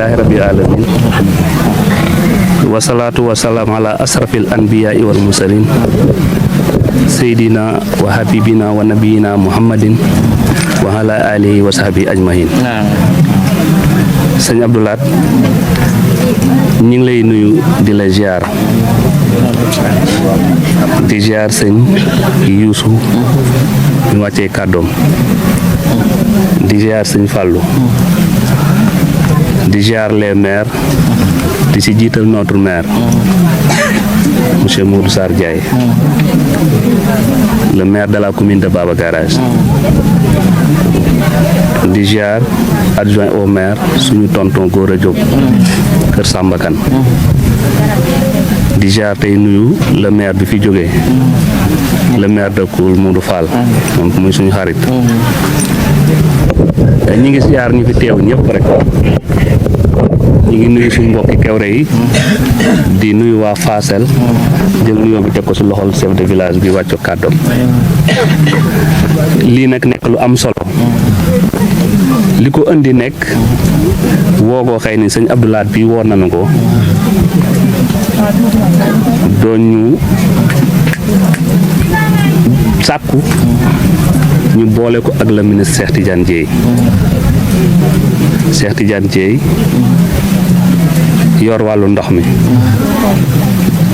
alhamdulillahi rabbil alamin wasalaatu wasalaam ala asrafil anbiyaai wal mursalin seydina wa habibina wa nabiyina muhammadin wa ala alihi wa sahbihi ajmahin sëñ Abdou Lahad ñu ngi lay nuyu di la ziar di ziar sëñ Yuusu ñu wàccee kàddoom di ziar sëñ Fallou di ziar les maires di si jiital notre maire monsieur Modou Sarr Diaye le maire de la commune de Baba Garage di ziar adjoint au maire suñu tonton Gora Diop Kër Samba Kane di ziar tey nuyu le maire bi fi jógee le maire de Koul Modou Fall moom muy suñu xarit ñi ngi ziar ñu fi teew ñëpp rek ñu ngi nuyu suñu mbokki Kewre yi di nuyu waa Fassel jël nuyoo bi teg ko su loxol chef de village bi wàccu kàddoom lii nag nekk lu am solo li ko indi nekk woogoo xëy ni sëñ Abdou Lahad bi woor nañu ko doon ñu sàkku ñu boole ko ak le ministre Cheikh Tidiane Dièye Cheikh Tidiane Dièye yor wàllu ndox mi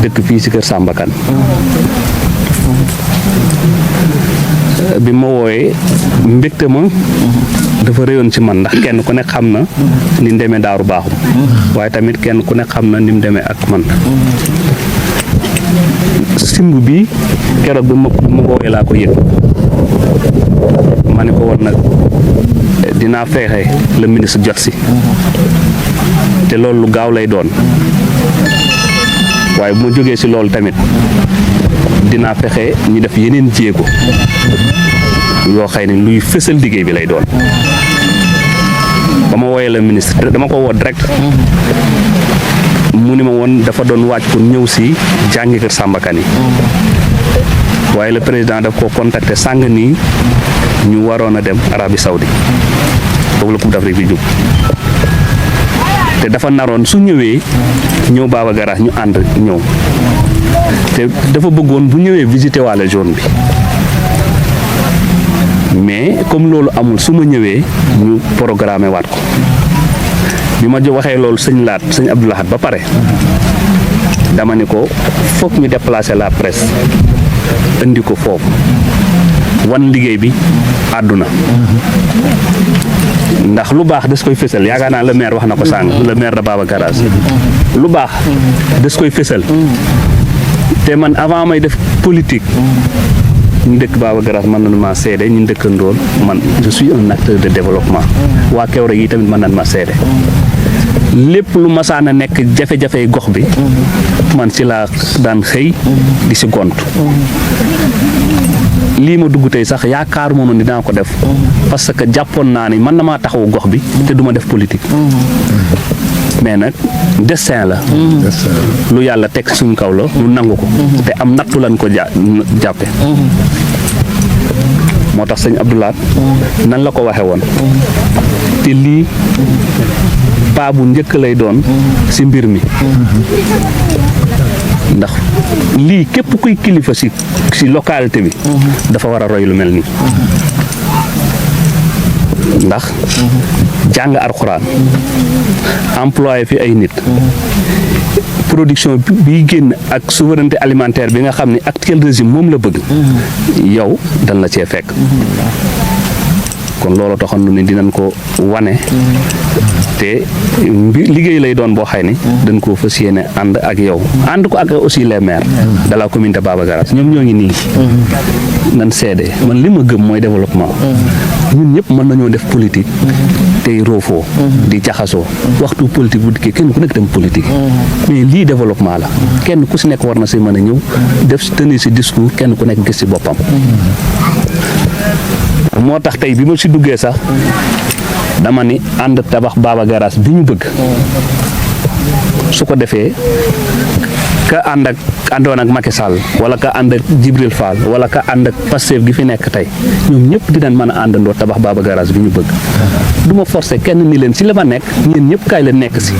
dëkk fii ci Kër Samba Kane bi ma wooyee mbégte ma dafa réyoon ci man ndax kenn ku nekk xam na ni mu demee Daaru Baaxum waaye tamit kenn ku nekk xam na ni mu demee ak man simb bi keroog bi ma woowee laa ko yëg ma ne ko woon nag dinaa fexe le ministre jot si te loolu lu gaaw lay doon waaye bu ma jógee si loolu tamit dinaa fexe ñu def yeneen jéego yoo xëy ne luy fësal liggéey bi lay doon ba ma wooyee le ministre dama ko woo direct mu ni ma woon dafa doon waaj pour ñëw si jàngi Kër Samba Kane yi waaye le président daf ko contacté sàng nii ñu waroon a dem Arabie Saoudi boobu la Coupe d'Afrique bi jóg te dafa naroon su ñëwee ñëw Baba Garage ñu ànd ñëw te dafa bëggoon bu ñëwee visiter waale zone bi mais comme loolu amul su ma ñëwee ñu programmé waat ko bi ma waxee loolu sëñ Abdou Lahad ba pare dama ni ko foog ñu déplacer la presse indi ko foofu wan liggéey bi àdduna ndax lu baax des koy fësal yaakaar naa le maire wax na ko sàng le maire de Baba Garage lu baax des koy fësal te man avant may def politique ñu dëkk Baba Garage mën nañu ma seede ñu dëkkandoon man je suis un acteur de développement waa Kewre yi tamit mën nañ ma seede lépp lu masaan a nekk jafe-jafe gox bi man ci laa daan xëy di si gont lii ma dugg tey sax yaakaar moom dinaa ko def parce que jàppoon naa ni man na maa taxawu gox bi te duma def politique mais nag destin la lu yàlla teg suñ kaw la lu nangu ko te am nattu lañ ko jàppe moo tax sëñ Abdou Lahad nan la ko waxe woon te lii paa bu njëkk lay doon ci mbir mi ndax lii képp kuy kilifa ci localité bi dafa war a roy lu mel nii ndax jàng alxuraan employé fi ay nit production bi génn ak souveraineté alimentaire bi nga xam ne actuel régime moom la bëgg yow dal na cee fekk kon loolu taxoon nu ni dinañ ko wane te liggéey lay doon boo xay ni dañ koo fas yéene ànd ak yow ànd ko ak aussi les maires de la commune de Baba Garage ñoom ñoo ngi nii nan seede man li ma gëm mooy développement ñun ñëpp mën nañoo def politique tey roofoo di jaxasoo waxtu politique bu dikkee kenn ku nekk dem politique mais lii développement la kenn ku si nekk war na si mën a ñëw def tenir si discours kenn ku nekk gis si boppam moo tax tey bi ma si duggee sax dama ni ànd tabax Baba Garage bi ñu bëgg su ko defee ka àndoon ak Macky Sall wala ka ànd ak Djibril Fall wala ka ànd ak Pastef gi fi nekk tey ñoom ñëpp dinañ mën a àndandoo tabax Baba Garage bi ñu bëgg du ma forcer kenn ni leen si la ma nekk ñeen ñëpp kaay leen nekk si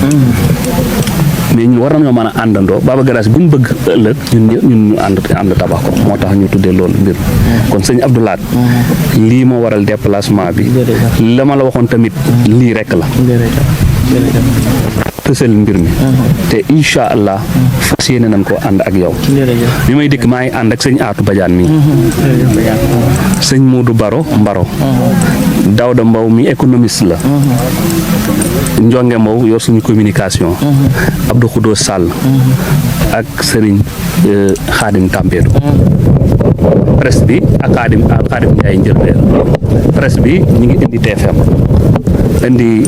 mais ñu war nañoo mën a àndandoo Baba Garage bu ñu bëgg ëllëg ñun ñu ànd tabax ko moo tax ñu tuddee loolu mbir kon sëñ Abdou Lahad lii moo waral déplacement bi la ma la waxoon tamit lii rek la tësal mbir mi te incha allah fas yéene nañ koo ànd ak yow bi may dikk maa ngi ànd ak sëñ Atou Badiane mi sëñ Modou Mbaro Daouda Mbow mi économiste la Njonge Mbow yor suñu communication Abdou Khoudo Sall ak sëriñ Khadim Tambédou presse bi ak Khadim Ndiaye njërbeel presse bi ñu ngi indi TFM indi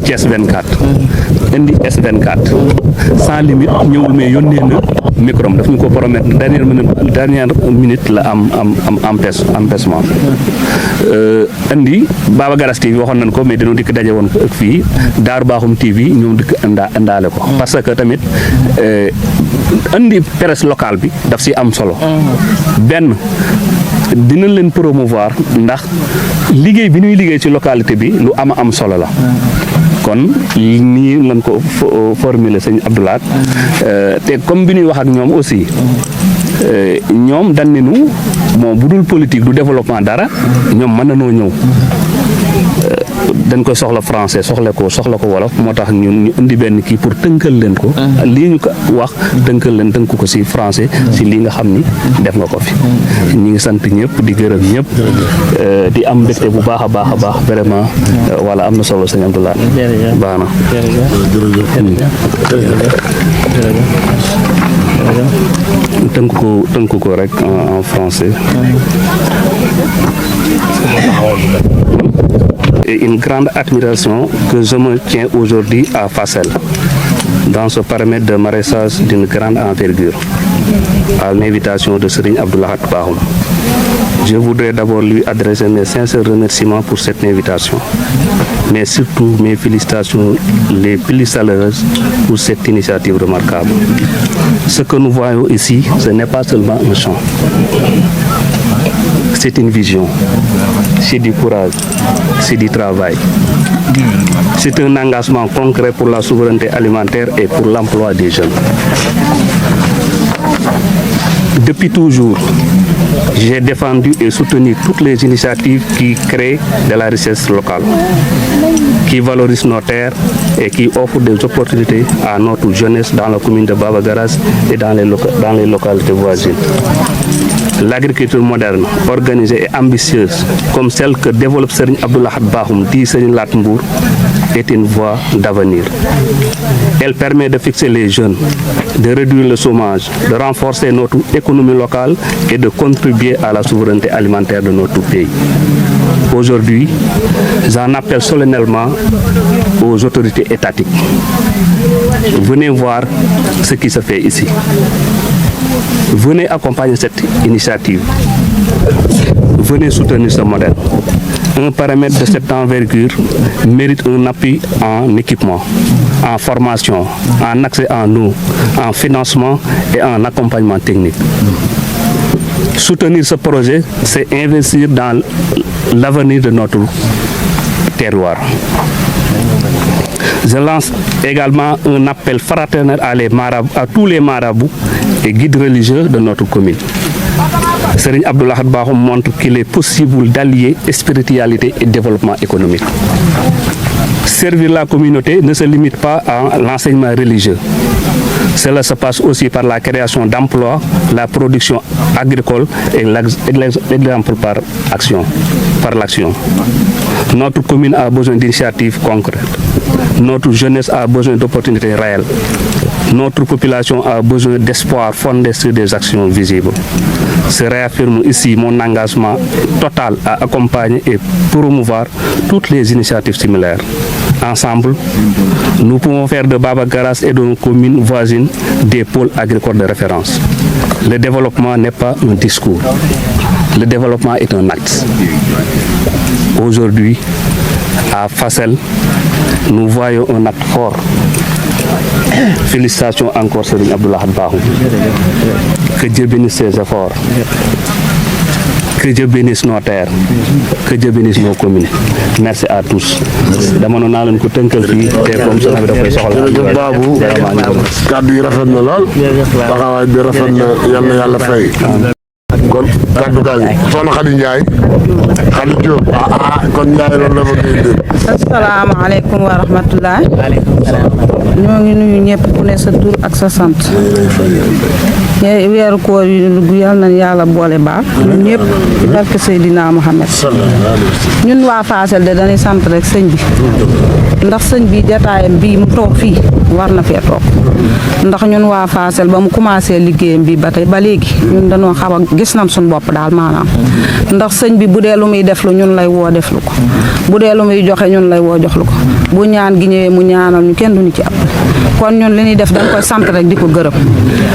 Thiès 24 indi S24 sans limite ñëwul mais yónnee na micro daf ñu ko promettre dernière minute la am empêchement indi Baba Garage TV waxoon nañ ko mais dañoo dikk daje woon ko ak fii Daaru Baaxum TV ñoom dikk indaale ko parce que tamit indi presse locale bi daf si am solo benn dinañ leen promouvoir ndax liggéey bi ñuy liggéey ci localité bi lu am solo la kon nii lañ ko formuler sëñ Abdou Lahad te comme bi ñuy wax ak ñoom aussi ñoom dañ ne nu bon bu dul politique du développement dara ñoom mën nañoo ñëw dañ koy soxla français soxla ko wolof moo tax ñun ñu indi benn kii pour tënkal leen ko lii ñu ko wax tënk ko si français si lii nga xam ni def nga ko fi ñi ngi sant ñëpp di gërëm ñëpp di am mbégte bu baax a baax vraiment wala am na solo sëñ Abdou Lahad baax na tënk ko rek en français et une grande admiration que je me tiens aujourd'hui à Fassel dans ce paramètre de maraîchage d'une grande envergure à l'invitation de Serigne Abdou Lahad Bakhoum. Je voudrais d'abord lui adresser mes sincères remerciements pour cette invitation, mais surtout mes félicitations les plus chaleureuses pour cette initiative remarquable. Ce que nous voyons ici, ce n'est pas seulement un champ, c'est une vision, c'est du courage, c'est du travail. C'est un engagement concret pour la souveraineté alimentaire et pour l'emploi des jeunes. Depuis toujours, j'ai défendu et soutenu toutes les initiatives qui créent de la richesse locale, qui valorisent nos terres et qui offrent des opportunités à notre jeunesse dans la commune de Baba Garage et dans les localités voisines. L'agriculture moderne, organisée et ambitieuse, comme celle que développe Serigne Abdou Lahad Bakhoum, dit Serigne Lat Mbour, est une voie d'avenir. Elle permet de fixer les jeunes, de réduire le chômage, de renforcer notre économie locale et de contribuer à la souveraineté alimentaire de notre pays. Aujourd'hui, j'en appelle solennellement aux autorités étatiques. Venez voir ce qui se fait ici. Venez accompagner cette initiative. Venez soutenir ce modèle. Un paramètre de cette envergure mérite un appui en équipement, en formation, en accès en eau, en financement et en accompagnement technique. Soutenir ce projet, c'est investir dans l'avenir de notre terroir. Je lance également un appel fraternel à tous les marabouts et guides religieux de notre commune. Serigne Abdou Lahad Bakhoum montre qu'il est possible d'allier spiritualité et développement économique. Servir la communauté ne se limite pas à l'enseignement religieux. Cela se passe aussi par la création d'emplois, la production agricole et l'exemple par l'action. Notre commune a besoin d'initiatives concrètes. Notre jeunesse a besoin d'opportunités réelles. Notre population a besoin d'espoir fondé sur des actions visibles. Je réaffirme ici mon engagement total à accompagner et promouvoir toutes les initiatives similaires. Ensemble, nous pouvons faire de Baba Garage et de nos communes voisines des pôles agricoles de référence. Le développement n'est pas un discours. Le développement est un acte. Aujourd'hui, à Fassel, nous voyons un acte fort Félicitations encore Serigne Abdou Lahad Bakhoum. Que Dieu bénisse ses efforts. Que Dieu bénisse nos terres. Que Dieu bénisse nos communes. Merci à tous. dama noonu naa leen ko tënkal fii te comme ça da koy soxla. jërëjëf Babou kàddu yi rafet na lool taxawaay bi rafet na yal na yàlla fay. kon kàddu gaa ngi soxna Khady Ndiaye Khady Diop kon Ndiaye loolu la ma koy dégg. asalaamaaleykum wa rahmatulah. ñoo ngi nuyu ñëpp ku ne sa tur ak sa sant. weeru koor yi dugg yal nañ yàlla boole baal ñun ñëpp ci barke Seydina Mohamed. ñun waa Fassel de dañuy sant rek sëñ bi ndax sëñ bi jataayam bii mu toog fii war na fee toog ndax ñun waa Fassel ba mu commencé liggéeyam bi ba tey ba léegi ñun dañoo xaw a gis nañ suñu bopp daal maanaam ndax sëñ bi bu dee lu muy def lu ñun lay woo def lu ko bu dee lu muy joxe ñun lay woo jox lu ko bu ñaan gi ñëwee mu ñaanal ñu kenn duñu ci ab kon ñun li ñuy def dañ koy sant rek di ko gërëm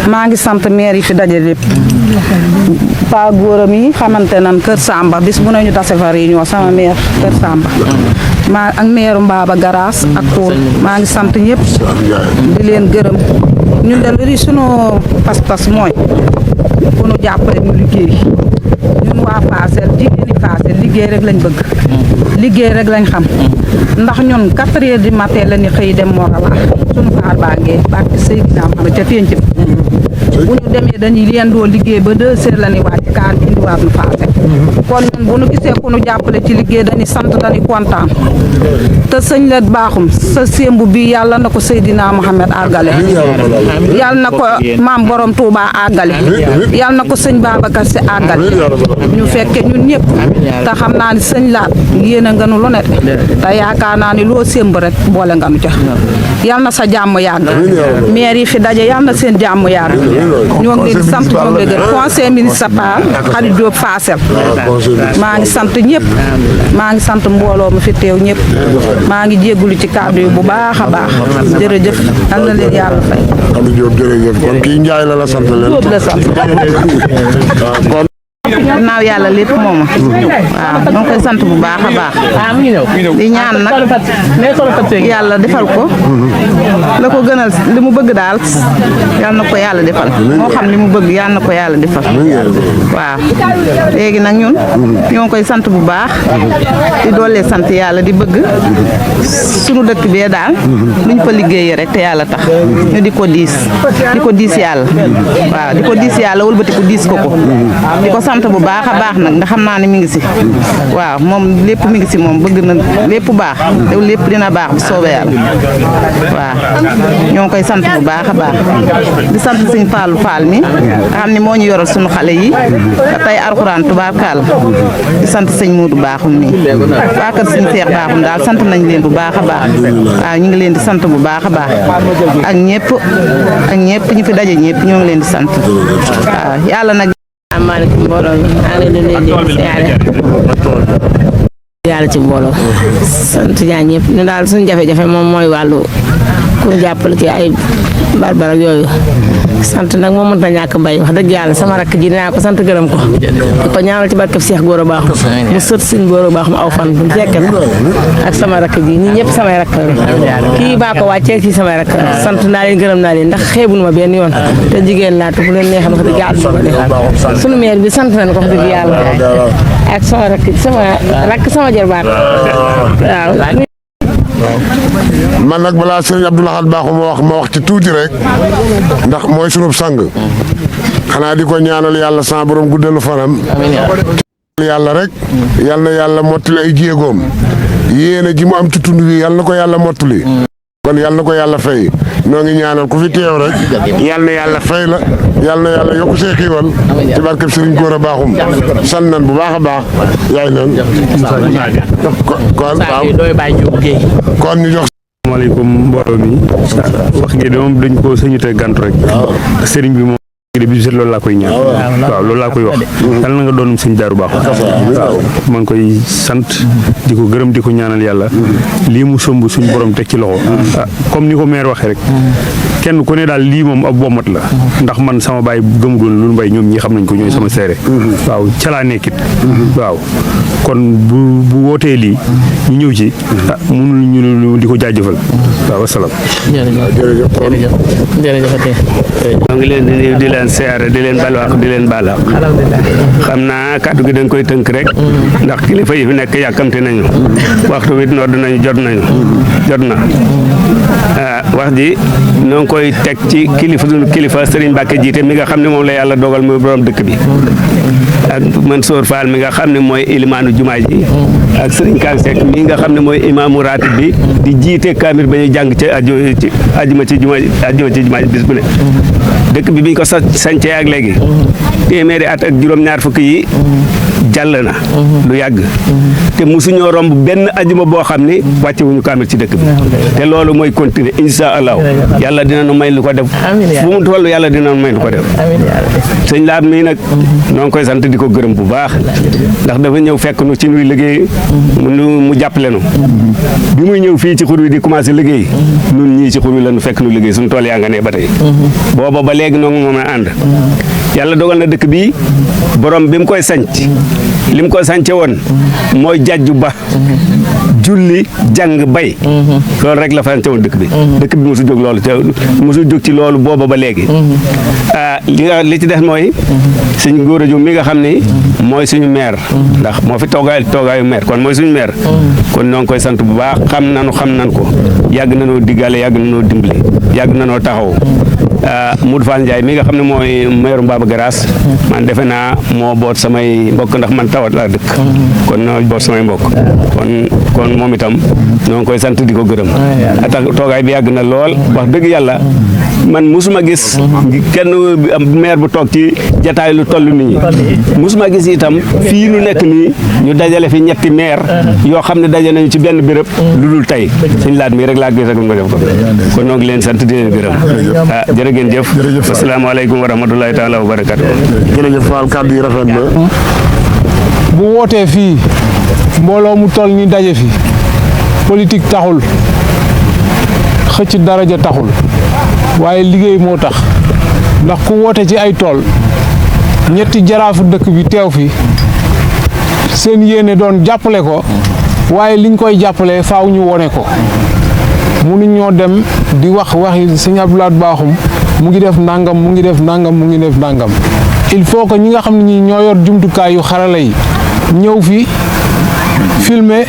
maa ngi sant maire yi fi daje lépp pa góoram yi xamante nan Kër Samba bis bu nañu tase fa réunion sama maire Kër Samba maa ak maire Mbaba Garaas ak Koul maa ngi sant ñëpp di leen gërëm ñun de li sunu pas-pas mooy ku nu jàppale ñu liggéey ñun waa Fassel jigéeni Fassel liggéey rek lañ bëgg liggéey rek lañ xam ndax ñun 4 heures du matin la ñu xëy dem Morala sunu kaar baa ngee barke Seydina Muhammad ca pénc bu ñu demee dañuy yendoo liggéey ba 2 heures la ñuy wàcc kaar bi indiwaat nu Fassel kon ñun bu nu gisee ku nu jàppale ci liggéey dañuy sant dañuy kontaan te sëñ la baaxum sa sémbu bi yàlla na ko Seydina Muhammad àggale yàlla na ko maam borom Touba àggale yàlla na ko sëñ Babacar Si àggale ñu fekke ñun ñëpp te xam naa ni sëñ laat yéen a nga nu lu ne te yaakaar naa ni loo sémb rek boole nga nu ca yàlla na sa jàmm yàgg maire yi fi daje yàlla na seen jàmm yàgg ñoo ngi leen di sant ñoo ngi leen di conseil municipal Khady Diop Fassel maa ngi sant ñëpp maa ngi sant mbooloo mi fi teew ñëpp maa ngi jéggulu ci kàddu yi bu baax a baax jërëjëf yal na leen yàlla fay. Khady Diop jërëjëf kon kii Ndiaye la sant leen. Diop la sant. naaw yàlla lépp moom waaw ñoo ngi koy sant bu baax a baax di ñaan nag yàlla defal ko la ko gënal li mu bëgg daal yàlla na ko yàlla defal moo xam li mu bëgg yàlla na ko yàlla defal waaw léegi nag ñun ñoo ngi koy sant bu baax di doolee sant yàlla di bëgg sunu dëkk bee daal luñ fa liggéeyee rek te yàlla tax ñu di ko diis yàlla waaw di ko diis yàlla wëlbati ko diis ko di ko sant bu baax a baax nag ndax xam naa ne mi ngi si waaw moom lépp mi ngi si moom bëgg na lépp baax te lépp dina baax bu soobee yàlla waaw ñoo ngi koy sant bu baax a baax di sant sëñ Fallou Fall mi nga xam ne moo ñu yoral sunu xale yi te tey alxuraan tubaarkaal di sant sëñ Modou Bakhoum mi waa kër sëñ Seex Bakhoum daal sant nañ leen bu baax a baax waaw ñu ngi leen di sant bu baax a baax ak ñëpp ñu fi daje ñëpp ñoo ngi leen di sant waaw yàlla nag asalaamaaleykum mbooloo mi maa ngi leen di siyaare yàlla ci mbooloo sant ñaa ñëpp ñu daal suñu jafe-jafe moom mooy wàllu ku jàppale ci ay barbar ak yooyu sant nag moom mënut a ñàkk mbay wax dëgg yàlla sama rakk ji dinaa ko sant gërëm ko di ko ñaanal ci barkeb Seex Góora Baaxum mu sët suñ Góora Baaxum aw fan bu jekkal ak sama rakk ji ñi ñëpp samay rakk la kii baa ko wàccee kii samay rakk sant naa leen gërëm naa leen ndax xeebunu ma benn yoon te jigéen laa te bu leen neexam wax dëgg yàlla ko def sunu maire bi sant nañ ko wax dëgg yàlla ak sama rakk sama jarbaat waaw man nag balaa sëriñ Abdou Lahad Bakhoum ma wax ci tuuti rek ndax mooy sunub sang xanaa di ko ñaanal yàlla sa borom guddalu fanam yàlla rek yal na yàlla mottali ay jéegoom yéene ji mu am ci tund wi yal na ko yàlla mottali kon yal na ko yàlla fay noo ngi ñaanal ku fi teew rek yal na yàlla fay la yal na yàlla yokku see xiiwal ci barkeb Sëriñ Góora Baaxum sant nan bu baax a baax yaay nan kon waaw kon ñu jox asalaamaaleykum mbooloo mi wax gi de moom dañ ko sëñute gantu rek sëriñ bi moom bi loolu laa koy ñaan waaw loolu laa koy wax yàlla na nga doonum sëñ Daaru Baaxum waaw maa ngi koy sant di ko gërëm di ko ñaanal yàlla lii mu somb suñu borom teg ci loxo comme ni ko maire waxee rek kenn ku ne daal lii moom ab womat la ndax man sama baay gëmugoon lu mbay ñoom ñi xam nañ ko ñooy sama seere waaw ca laa nekkit waaw kon bu wootee lii ñu ñëw ci mënul ñu di ko jaajëfal waaw wasalaam maa ngi leen di leen siyaare di leen baal wax di leen baal wax xam naa kàddu gi dañ koy tënk rek ndax kilifa yi fi nekk yàkkamte nañu waxtu wi nodd nañu jot na wax ji ñoo ngi koy teg ci kilifa Serigne Mbacke jiite mi nga xam ne moom la yàlla dogal muy borom dëkk bi ak Mansour Fall mi nga xam ne mooy ilimaanu jumaa ji ak Serigne Kang Seck mi nga xam ne mooy imaamu ratib bi di jiite kaamir ba ñuy jàng ci ajuma ci jumaa ji bis bu ne dëkk bi biñ ko sancee ak léegi téeméeri at ak juróom-ñaar fukk yi jàll na lu yàgg te mosuñoo romb benn ajuma boo xam ni wàcce wuñu kaamil ci dëkk bi te loolu mooy continuer insha allah yàlla dina nu may lu ko def fu mu toll yàlla dina nu may lu ko def sëñ Laat mii nag noo ngi koy sant di ko gërëm bu baax ndax dafa ñëw fekk nu ci nuy liggéey mu jàppale nu bi muy ñëw fii ci xur wi di commencé liggéey nun ñii ci xur wi la nu fekk nu liggéey suñu tool yaa nga ne ba tey booba ba léegi noonu moom a ànd yàlla dogal na dëkk bi borom bi mu koy sanc li mu ko sance woon mooy jajju ba julli jàng bay loolu rek la sance woon dëkk bi mosu jóg loolu te mosu jóg ci loolu booba ba léegi li ci des mooy suñu góor a jóg mi nga xam ni mooy suñu maire ndax moo fi toogaayu maire kon mooy suñu maire kon ñoo ngi koy sant bu baax xam nanu ko yàgg nanoo diggaale yàgg nanoo dimbali yàgg nanoo taxaw Modou Fall Ndiaye mi nga xam ne mooy maire Mbaba Garaas man defe naa moo boot samay mbokk ndax man tawat laa dëkk kon noo boot samay mbokk kon moom itam ñoo ngi koy sant di ko gërëm tax toogaay bi yàgg na lool wax dëgg yàlla man musuma gis kenn maire bu toog ci jataay lu toll nii musuma gis itam fii nu nekk nii ñu dajale fi ñetti maire yoo xam ne daje nañu ci benn béréb lu dul tey Sëñ Laat mii rek laa gis ak nga def ko kon ñoo ngi leen sant di leen gërëm jërë ngeen jëf asalaamaaleykum wa rahmatulahi taala wa barakatu jërëjëf Fall kàddu yi rafet na bu wootee fii mbooloo mu toll ni daje fi politique taxul xëcc daraja taxul waaye liggéey moo tax ndax ku woote ci ay tool ñetti jaraafu dëkk bi teew fi seen yéene doon jàppale ko waaye liñ koy jàppale faaw ñu wone ko mënuñ ñoo dem di waxi sëñ Abdou Lahad Bakhoum mu ngi def nangam mu ngi def nangam mu ngi def nangam il faut que ñi nga xam ne ñi ñoo yor jumtukaay yu xarala yi ñëw fi filmer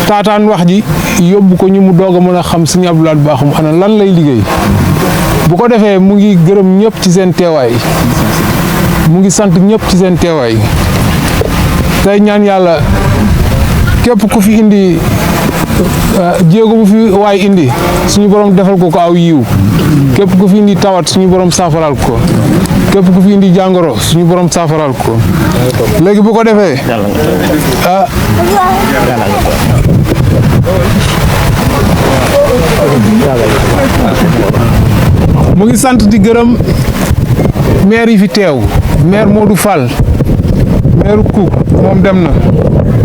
taataan wax ji yóbbu ko ñu mu doog a mën a xam sëñ Abdou Lahad Bakhoum ana lan lay liggéey bu ko defee mu ngi gërëm ñëpp ci seen teewaay mu ngi sant ñëpp ci seen teewaay tey ñaan yàlla képp ku fi indi jéego bu fi waay indi suñu borom defal ko aw yiw képp ku fi indi tawat suñu borom saafaral ko képp ku fi indi jàngoro suñu borom saafaral ko léegi bu ko defee mu ngi sant di gërëm maire yi fi teew maire Modou Fall maire Kouk moom dem na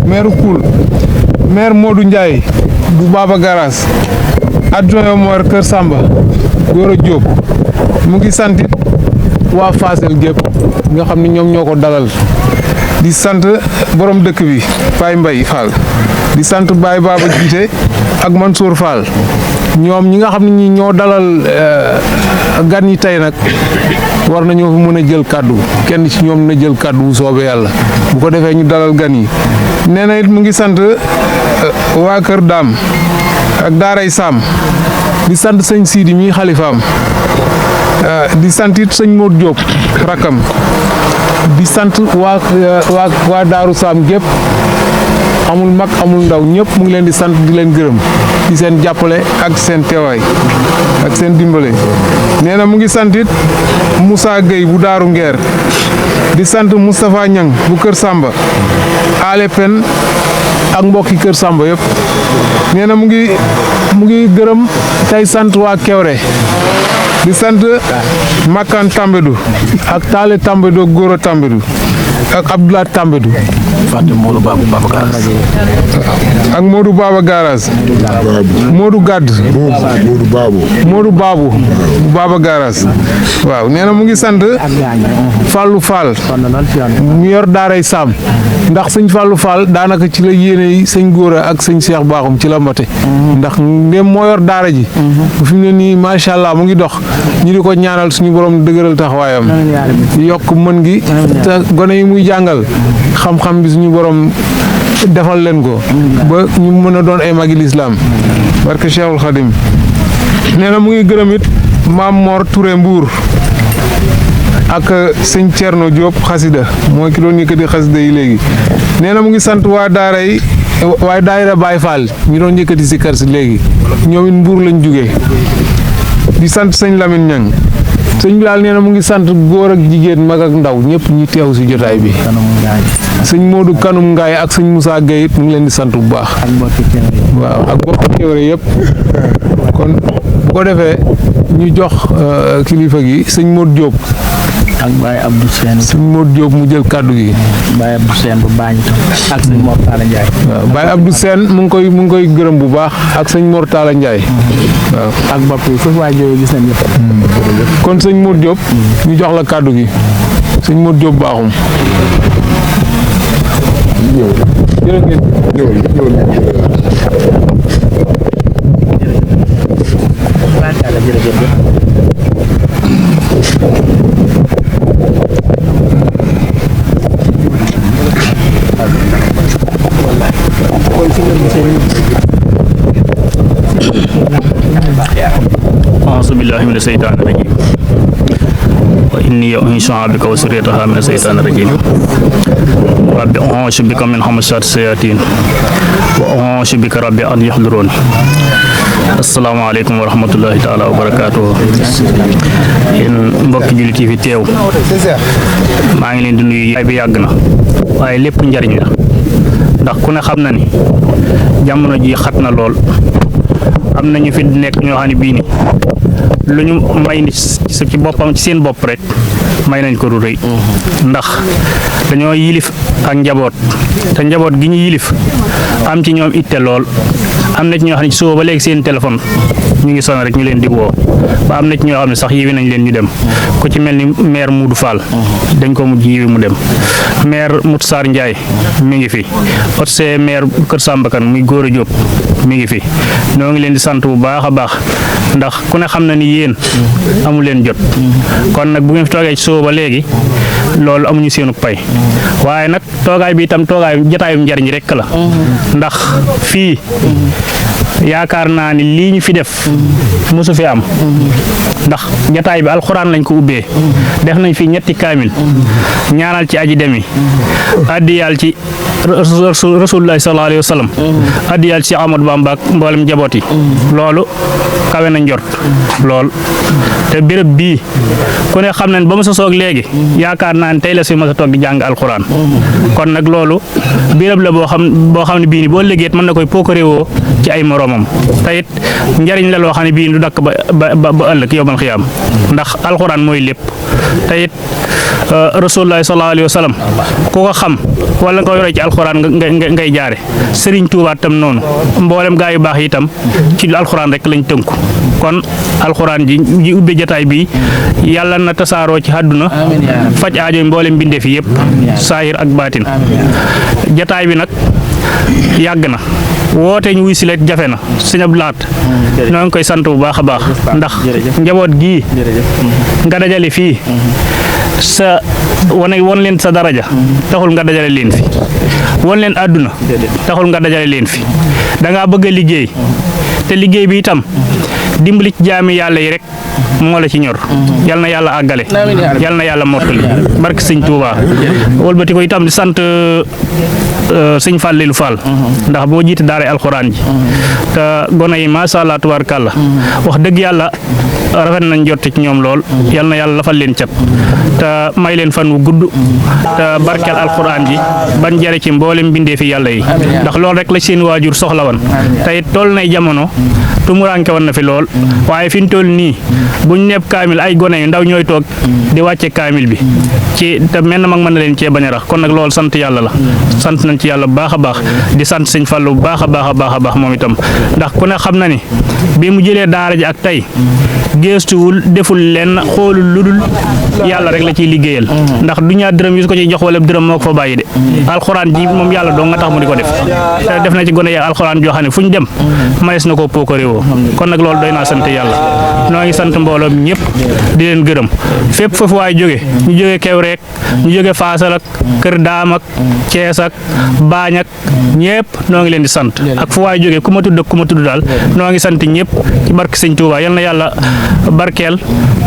maire Koul maire Modou Ndiaye bu Baba Garas adjoint au maire Kër Samba Gora Diop mu ngi santit waa Fassel gépp nga xam ne ñoom ñoo ko dalal di sant borom dëkk bi Baye Mbaye Fall di sant Baye Baba Jiite ak Mansour Fall ñoom ñi nga xam ne ñi ñoo dalal gan yi tey nag war nañoo fi mën a jël kàddu kenn ci ñoom na jël kàddu bu soobee yàlla bu ko defee ñu dalal gan yi nee na it mu ngi sant waa Kër Daam ak Daaray Sam di sant sëñ Sidi mi xalifaam di sant it sëñ Modou Diop rakkam di sant waa Daaru Sam gépp amul mag amul ndaw ñëpp mu ngi leen di sant di leen gërëm di seen jàppale ak seen teewaay ak seen dimbale nee na mu ngi sant it Moussa Gueye bu Daaru Ngeer di sant Moustapha Niang bu Kër Samba Ale Pen ak mbokki Kër Samba yëpp nee na mu ngi gërëm tey sant waa Kewre di sant Makan Tambédou ak Taale Tambédou Gora Tambédou ak Abdoulaye Tambédou ak Modou Baba Garas Modou Gadd Modou Babou Baba Garas waaw nee na mu ngi sant Fallou Fall mu yor daaray Sam ndax sëñ Fallou Fall daanaka ci la yéene yi sëñ Gora ak sëñ Cheikh Bakhoum ci la mate ndax ndem moo yor daara ji bu fi mu ne nii macha allah mu ngi dox ñu di ko ñaanal suñu borom dëgëral taxawaayam yokk mën gi te gone yi muy jàngal xam-xam bi suñu borom defal leen ko ba ñu mën a doon ay magi lislaam barke Cheikhul Khadim nee na mu ngi gërëm it Maam Mor Touré Mbour ak sëñ Thierno Diop xasida mooy ki doon yëkkati xasida yi léegi nee na mu ngi sant waa daara yi waaye daayira Baye Fall ñu doon yëkkati si kër si léegi ñoom it Mbour lañ jugee di sant sëñ Lamine Niang sëñ bi daal nee na mu ngi sant góor ak jigéen mag ak ndaw ñëpp ñi teew si jotaay bi sëñ Modou Kanum Ngaay ak sëñ Moussa Gueye mu ngi leen di sant bu baax waaw ak bokk kéwre yëpp kon bu ko defee ñu jox kilifa gi sëñ Modou Diop ak Baye Abdou Sène sëñ Modou Diop mu jël kàddu gi Baye Abdou Sène bu baañ ak sëñ Mortala Ndiaye waaw Baye Abdou Sène mu ngi koy gërëm bu baax ak sëñ Mortala Ndiaye waaw ak bopp yi foofu waa jooyu gis nañ ñëpp kon sëñ Modou Diop ñu jox la kàddu gi sëñ Modou Diop Bakhoum jërë ngeen أعوذ بالله من الشيطان الرجيم وإني أنشأ بك وسريتها من الشيطان الرجيم رب أعوذ بك من همزات الشياطين وأعوذ بك رب أن يحضرون السلام عليكم ورحمة الله تعالى وبركاته yéen mbokki jullit yi fi teew maa ngi leen di nuyu bi yàgg na waaye lépp njariñ la ndax ku ne xam na ni jamono ji xat na lool am na ñu fi nekk ñoo xam ne bii ni lu ñu may ni ci boppam ci seen bopp rek may nañ ko du rëy ndax dañoo yilif ak njaboot te njaboot gi ñu yilif am ci ñoom itte lool am na ci ñoo xam ne ci suba ba léegi seen téléphone ñu ngi sonn rek ñu leen di woo ba am na ci ñoo xam ne sax yiwi nañ leen ñu dem ku ci mel ni maire Moudou Fall dañ ko mujj yiwi mu dem maire Moutsar Ndiaye mi ngi fi otse maire Kër Sambakan muy Gora Diop mi ngi fi ñoo ngi leen di sant bu baax a baax ndax ku ne xam na ni yéen amu leen jot kon nag bu ngeen fi toogee ci suba ba léegi loolu amuñu seenu pay waaye nag toogaay bi itam toogaay jotaayu njariñ rek la ndax fii yaakaar naa ni lii ñu fi def mosu fi am ndax jataay bi alxuraan lañ ko ubbee def nañ fi ñetti kaamil ñaanal ci aji demi addiyal ci rasulullahi sallallahu alayhi wa sallam addiyal ci Amadou Bamba ak mboolem njaboot yi loolu kawe na njort lool te béréb bii ku ne xam nañ ba mu sa soog léegi yaakaar naa ne tey la si ma sa toog di jàng alxuraan kon nag loolu béréb la boo xam ne bii ni boo léegi mën na koy pookaréewoo ci ay moroomam te it njariñ la loo xam ne bii du dakk ba ëllëg yowmal xiyaam ndax alxuraan mooy lépp te it rasulullahi sallallahu alayhi wa sallam ku ko xam wala nga yore ci alxuraan ngay jaare Sëriñ Tuubaa tam noonu mboolem gaa yu baax itam ci alxuraan rek lañ tënku kon alxuraan ji ubbi jataay bi yàlla na tasaaroo ci àdduna faj aajo mboolem mbindeef yi yëpp saahir ak baatin jataay bi nag yàgg na woote ñu wuy si leen jafe na sëñ Abdou Lahat ñoo ngi koy sant bu baax a baax ndax njaboot gii nga dajale fii sa won leen sa daraja taxul nga dajale leen fi won leen àdduna taxul nga dajale leen fi da ngaa bëgg a liggéey te liggéey bi itam dimbali ci jaami yàlla yi rek moo la ci ñor yal na yàlla àggale yal na yàlla mottali barke sëñ Touba wëlbati ko itam di sant sëñ Fallilou Fall ndax boo jiite daara alxuraan ji te gone yi macha allah tubaarkàlla wax dëgg yàlla rafet nañ jot ci ñoom lool yal na yàlla lafal leen cat te may leen fan wu gudd te barkeel alxuraan ji ban jare ci mboolem bindee fi yàlla yi ndax loolu rek la seen waajur soxla woon te it toll nay jamono tumuranke woon na fi lool waaye fi ñu toll nii buñ nepp kaamil ay gone yu ndaw ñooy toog di wàcce kaamil bi ci te mel na mag mën na leen cee bañ a rax kon nag loolu sant yàlla la sant nañ ci yàlla bu baax a baax di sant sëñ Fallu bu baax a baax a baax a baax moom itam ndax ku ne xam na ni bi mu jëlee daara ji ak tey geestuwul deful lenn xoolul lu dul yàlla rek la ciy liggéeyal ndax du ñaar dërëm yu ko ciy jox wala dërëm moo ko fa bàyyi de alxuraan ji moom yàlla doo nga tax mu di ko def te def na ci gone yi alxuraan joo xam ne fu ñu dem manees na koo pookaréewoo kon nag loolu doy naa sant yàlla noo ngi sant mbooloo ñëpp di leen gërëm fépp foofu waay jóge ñu jóge Kewreek ñu jóge Faasal ak Kër Daam ak Cees ak Baañ ak ñëpp noo ngi leen di sant ak fu waay jóge ku ma tudd ak ku ma tudd daal noo ngi sant ñëpp ci barke Sëñ Tuubaa yal na yàlla barkeel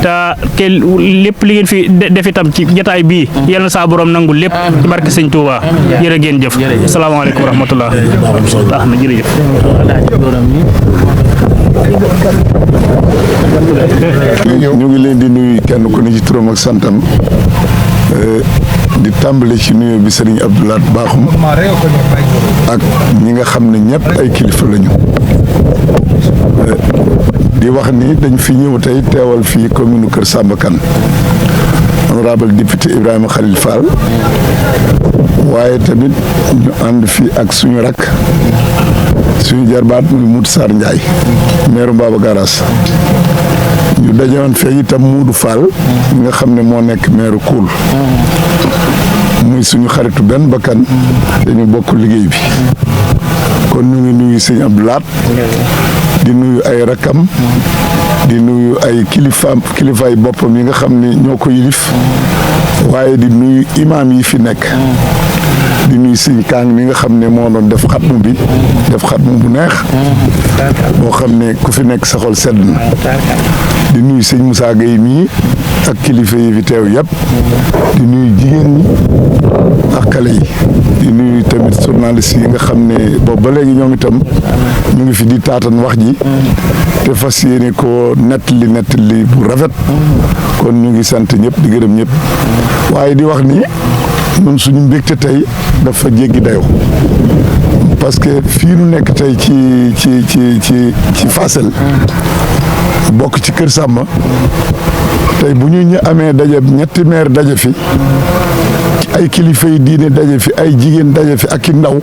te lépp li ngeen fi def itam ci jataay bii yal na saa borom nangu lépp ci barke Sëñ Tuubaa jërë ngeen jëf asalaamaaleykum wa rahmatullah baax na jërëjëf ñu ngi leen di nuyu kenn ku ne ci turam ak santam di tàmbale ci nuyu bi Serigne Abdou Lahad Bakhoum ak ñi nga xam ne ñëpp ay kilifa lañu di wax ni dañ fi ñëw tey teewal fii commune Kër Samba Kane honorable député Ibrahima Khalil Fall waaye tamit ñu ànd fii ak suñu rak suñu jarbaat muy Moutou Sarr Ndiaye maire Mbaba Garaas ñu dajewoon fee itam Moudou Fall mi nga xam ne moo nekk maire Koul muy suñu xaritu benn bakkan dañu bokk liggéey bi kon ñu ngi nuyu sëñ Abdou Lahad di nuyu ay rakam di nuyu ay kilifaay boppam yi nga xam ne ñoo ko yilif waaye di nuyu imaam yi fi nekk di nuyu sëñ Kaang mi nga xam ne moo doon def xatmu bi def xatmu bu neex boo xam ne ku fi nekk sa xol sedd na di nuyu sëñ Moussa Gueye mii ak kilifa yi fi teew yëpp di nuyu jigéen ñi ak xale yi di nuyu tamit journaliste yi nga xam ne boobu ba léegi ñoom itam ñu ngi fi di taatan wax ji te fas yéene ko nettali bu rafet kon ñu ngi sant ñëpp di gërëm ñëpp waaye di wax ni ñun suñu mbégte tey dafa jéggi dayoo parce que fii nu nekk tey ci Fassel bokk ci Kër Samba tey bu ñu amee daje ñetti meer daje fi ay kilifa yi diine daje fi ay jigéen daje fi ak i ndaw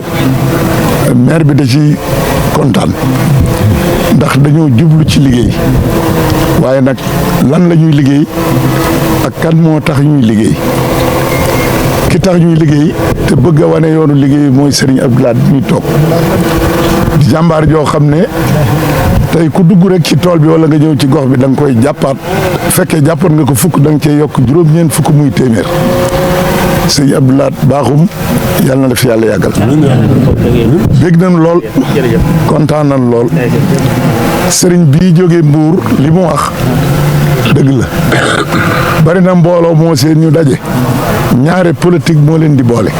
maire bi da ci kontaan ndax dañoo jublu ci liggéey waaye nag lan la ñuy liggéey ak kan moo tax ñuy liggéey ki tax ñuy liggéey te bëgg a wane yoonu liggéey mooy Serigne Abdou Lahad ñuy toog di jàmbaar joo xam ne tey ku dugg rek ci tool bi wala nga ñëw ci gox bi da nga koy jàppaat fekkee jàppoon nga ko fukk da nga cee yokk juróom-ñeent fukk muy téeméer sëñ Abdou Lahad Bakhoum yàlla na la fi yàlla yàggal bég nañ lool kontaan nañ lool sëriñ bii jógee Mbuur li mu wax dëgg la bari na mbooloo moo seen ñu daje ñaare politique moo leen di boole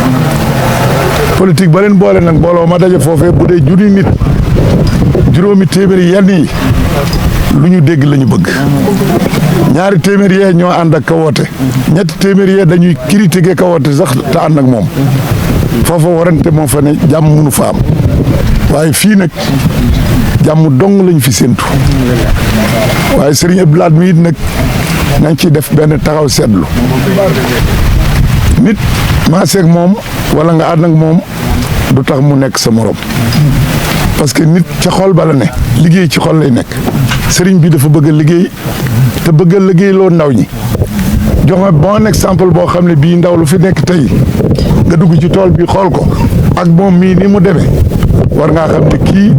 politique ba leen boole nag mbooloo ma daje foofee bu dee junni nit juróomi téeméeri yenn yi lu ñu dégg la ñu bëgg ñaari téeméer yee ñoo ànd ak ka woote ñetti téeméer yee dañuy critiquer ka woote sax te ànd ak moom foofa warante moo fa ne jàmm mënu fa am waaye fii nag jàmm dong lañ fi séentu waaye Serigne Abdou Lahad mi it nag nañ ciy def benn taxaw seetlu nit maaseeg moom wala nga ànd ak moom du tax mu nekk sa morom parce que nit ca xol ba la ne liggéey ci xol lay nekk sëriñ bi dafa bëgg a liggéey te bëgg a liggéey loo ndaw ñi jox ma bon exemple boo xam ne bii ndaw lu fi nekk tey nga dugg ci tool bi xool ko ak moom mii ni mu demee war ngaa xam ne kii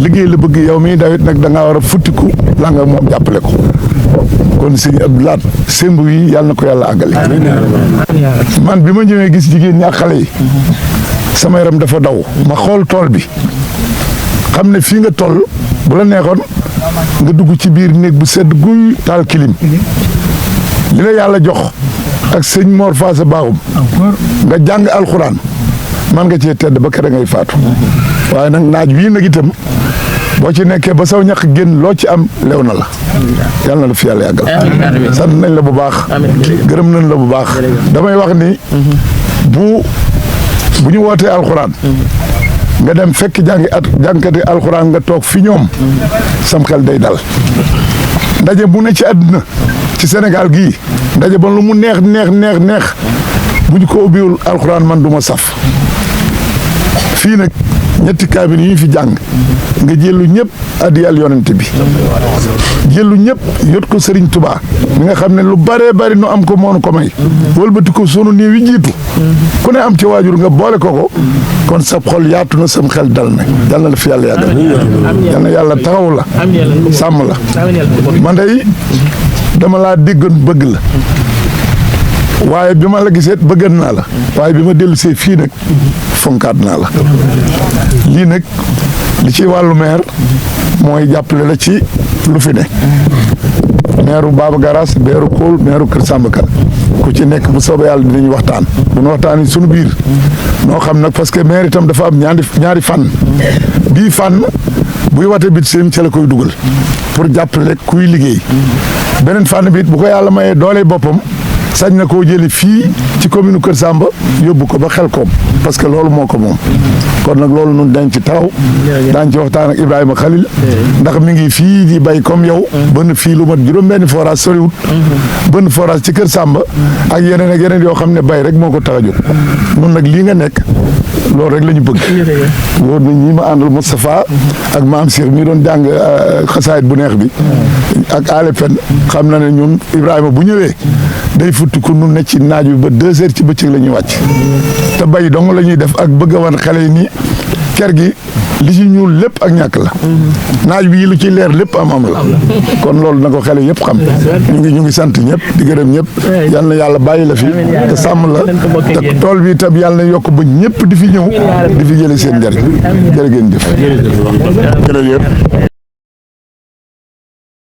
liggéey la bëgg yow mii dawit nag da ngaa war a futtiku la nga moom jàppale ko kon sëñ Abdou Lahad sémbu yi yàlla na ko yàlla àggale man bi ma ñëwee gis jigéen ñi ak xale yi sama yaram dafa daw ma xool tool bi xam ne fii nga toll bu la neexoon nga dugg ci biir néeg bu sedd guy taal kilim li la yàlla jox ak sëñ Mor Faasa Bakhoum nga jàng alxuraan man nga cee tedd ba kere ngay faatu waaye nag naaj wii nag itam boo ci nekkee ba saw ñaq génn loo ci am lew na la yàlla na la fi yàlla yàggal sant nañ la bu baax gërëm nañ la bu baax damay wax ni bu ñu wootee alxuraan nga dem fekk jànkati alxuraan nga toog fi ñoom sam xel day dal ndaje bu ne ci àdduna ci Sénégal gii ndaje ba lu mu neex bu ñu ko ubbiwul alxuraan man du ma saf fii nag ñetti kaamil yi ñu fi jàng nga jëlu ñëpp addiyal yonent bi jëlu ñëpp yot ko Serigne Touba mi nga xam ne lu bëree bëri nu am ko moonu ko may wëlbati ko sunu néew yi jiitu ku ne am ci waajur nga boole ko kon sa xol yaatu na sam xel dal na yal na la fi yàlla yàggal yal na yàlla taxaw la sàmm la man day dama laa déggoon bëgg la waaye bi ma la gisee bëggan naa la waaye bi ma dellu see fii nag fonkaat naa la lii nag li ci wàllu maire mooy jàppale la ci lu fi ne maire Baba Garaas maire Koul maire Kër Samba Kane ku ci nekk bu soobee yàlla dinañ waxtaan bu ñu waxtaan suñu biir noo xam nag parce que maire itam dafa am ñaari fànn bii fànn buy wate bit seen ca la koy dugal pour jàppale kuy liggéey beneen fànn bi bu ko yàlla mayee doole boppam sañ na koo jëli fii ci commune Kër Samba yóbbu ko ba Xelkom parce que loolu moo ko moom kon nag loolu nun dañ ci taxaw daañ ci waxtaan ak Ibrahima Khalil ndax mi ngi fii di bay comme yow bënn fii lu mat juróom-benni forage soriwut bënn forage ci Kër Samba ak yeneen yoo xam ne bay rek moo ko tax a jóg nun nag lii nga nekk loolu rek la ñu bëgg wóor na ñi ma àndal Moustapha ak maam Cheikh mi doon jàng xasaayit bu neex bi ak ale pen xam na ne ñun Ibrahima bu ñëwee day futti ku nu ne ci naaj bi ba 2 heures ci bëccëg la ñuy wàcc te bay dong la ñuy def ak bëgg a wan xale yi nii ker gi li ci ñuul lépp ak ñàkk la naaj bi lu ci leer lépp am la kon loolu na ko xale yëpp xam ñu ngi sant ñëpp di gërëm ñëpp yal na yàlla bàyyi la fi te sàmm la te tool bi itam yàlla na yokk ba ñëpp di fi ñëw di fi jële seen njëriñ jërë ngeen jëf jërëjëf